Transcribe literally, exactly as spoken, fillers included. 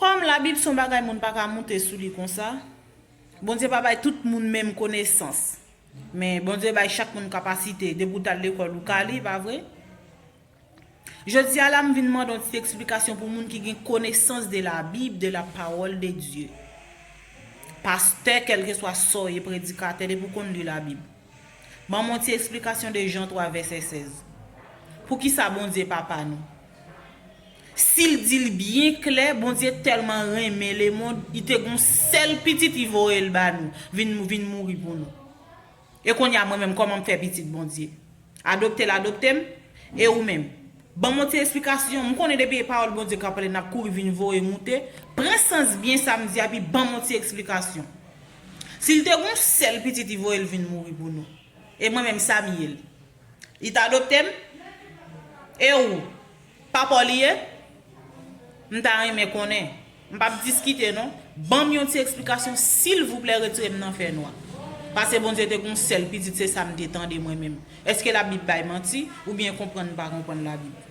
Kòm Labib se yon bagay moun pa ka moute sou li konsa, Bondye pa bay tout moun menm konesans. Men Bondye bay chak moun kapasite. Depi w t al lekòl, ou ka li, pa vre? Jodi a la, m vin mande yon ti eksplikasyon pou moun ki gen konesans de la Bible, de la parole de Dieu. Pastè, kèlkeswa sa w ye, predikatè, depi w konn li Labib. Ban m yon ti eksplikasyon de Jan twa, vèsè sèz. Poukisa Bondye papa nou? Si l di l byen klè, Bondye tèlman renmen lemonn, li te gen yon sèl pitit, li voye l ba nou, vin, vin mouri pou nou. E kounye a, mwen menm, kòman m fè pitit Bondye? Adopte l adopte m? E ou menm? Ban m yon ti eksplikasyon. M konnen depi e pawòl Bondye k ap pale, n ap kouri vin voye moute. Pran sans byen sa m di a, epi ban m yon ti eksplikasyon. Si l te gen yon sèl pitit, li voye l vin mouri pou nou. E mwen menm, sa m ye l? Li t adopte m? E ou? Papa w li ye? M ta renmen konnen. M p ap diskite non. Ban m yon ti eksplikasyon, silvouplè, retire m nan fènwa. Paske Bondye te gen yon sèl pitit, se sa m te tande mwen menm. Èske Labib bay manti, oubyen konprann m pa konprann Labib?